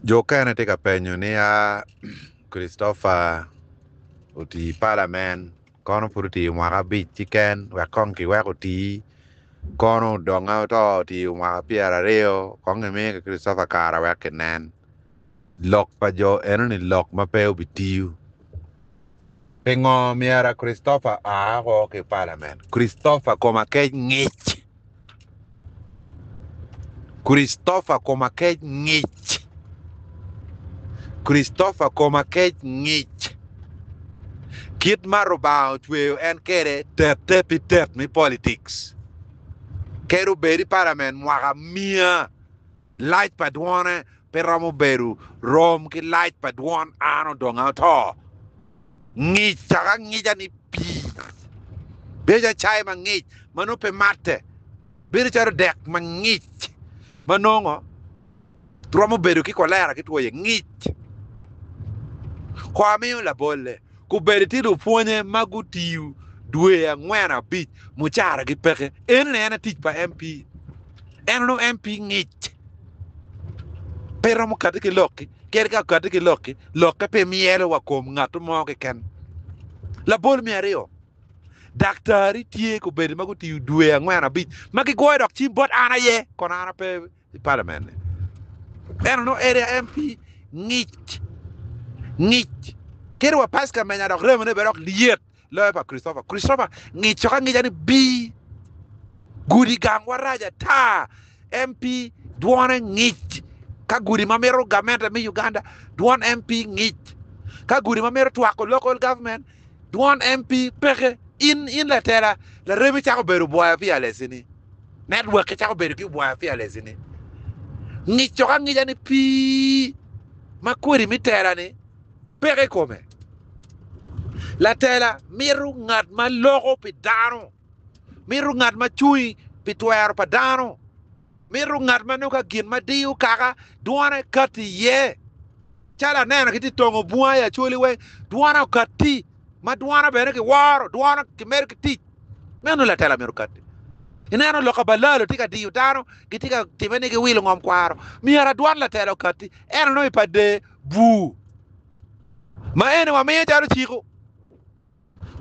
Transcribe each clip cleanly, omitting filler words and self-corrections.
Jo okene tye ka penyo ni a Christopher oti i palamen kono pud otiyo mwaka abic keken wek kong kiwek oti kono odonge oto otiyo mwaka pyeraryo kong kimi ki Christopher kara wek kinen lok pa jo enoni lok ma pe obitiyo pingo myero Christopher oa woko ki i palamen Christopher kome kec ngic. Christopher koma kec ngic. Christopher koma kec ngic. Kit ma Rubanga ocweyo en kwede tette pi tet me politics. Kadi obed i parliament mwaka miya, lac pa dwone pe romo bedo rom ki lac pa dwon an odonga oto. Ngic caka angica ni pii. Bedo calo cai mangic ma nongo pe matte. Bedo calo dek mangic ma nongo romo bedo ki kolera ki two iye. Ngic. Ko amiyo labolle, kobedo tye lupwonye ma gutiyo dwe angwen abic mucaragi peke. Enoni en aye tic pa MP. En onongo MP ngic. Pe romo kati ki lokki. Kadi ka okati ki lokki, lokke pe myelo wa kom ngat mo keken. Labol me aryo, daktari tye kobedo ma gutiyo dwe angwen abic ma gigoyo dok cim bot an aye kono an ape i palament-ni. Ento nongo area MP ngic ngic kadi wa Pasca menya dok remone bene dok lyet. Loyo pa Christopher. Christopher ngico ka ngica ni bii gudi gangwa rac ata. MP dwone ngic ka gudi ma mito gamente me Uganda dwon MP ngic ka gudi ma mito twako local government dwon MP peke. In in latela laremi cako bedo bwoya fearless ni network ki cako bedo ki bwoya fearless ni ngico ka ngica ni pii ma kodi me tela ni peke i kome. Latela mito ngat ma loko pi dano, mito ngat ma cung pi twero pa dano, mito ngat ma nongo ka gin ma diyo kaka dwone katti iye. Calo aneno kitye tongo bunga i Acholi weng, dwone okatti ma dwone bene kiworo, dwone kimedo ki tic. Meno latela myero okatti. Ineno lok pa balalo tye ka diyo dano, gitye ka time ni giwilo ngom kwaro. Myero adwon latela okatti. En onongo i pa dee bur ma eni wamiyo calo ciko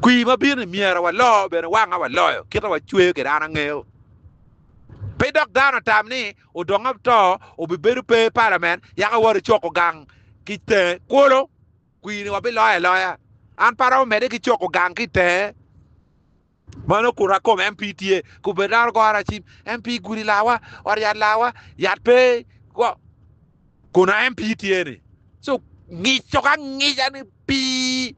kwir ma bino ni myero walo bene wanga waloyo kita wacweyo kwede an angeyo pe dok dano otam ni odonga to obibedo pe i palament yaka wot icoko gang ki tenge kulu kwir ni wabiloyo aloya an pe aromo mede ki coko gang ki tenge Mano kun akom MP tye kubed dano gora cim MP gudi lawa ot yat lawa yat pe go kun MP tye ni so ngico ka ngica ni pii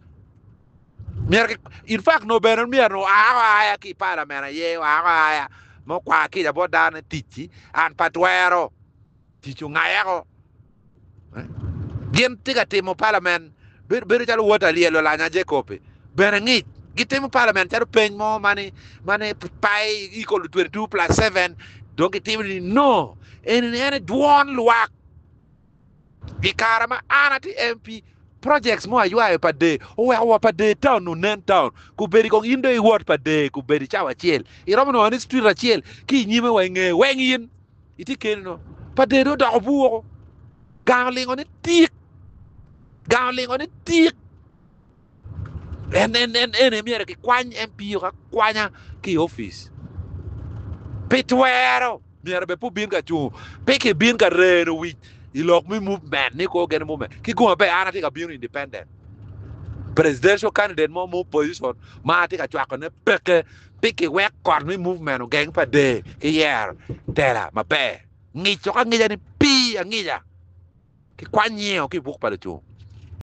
myero ki in fact no bene myero oa aya ki i parliament aye oa aya ma okwa kica bot dano ni ticci an pe atwero. Tic ongayeko. Gin tye ka timo palament bedo calo wot alyel olanya Jacob-bi bene ngic. Gitimo palament calo peny mo mani mani pi equal to 22 plus 7 dong gitimo ni no eni en dwon lwak. I kare ma an atye MP projects mo aywayo pa dee oweko wa pa dee town onen town kubedi kong in dong iwot pa dee kubedi cawa acel iromo nongo ni street acel ki inyime wa ingeye weng in Itye keni no pa dede odoko bur woko. Gang olingo ni tik. Gang olingo ni tik. En en en en myero kikwany MP o akwanya ki i opic. Pe twero myero bene pe obin ka cungo pe kibin ka reno wic i lok me movement ni ko gene movement ki gum aber an atye ka bino independent presidential candidate mo mo opposition ma atye ka cwako ne peke Pe kiwek kot me movement ogeng pa der ki yero tela maber. Ngico ka ngica ni pii angica. Kikwany nyingo ki i buk pa lucung.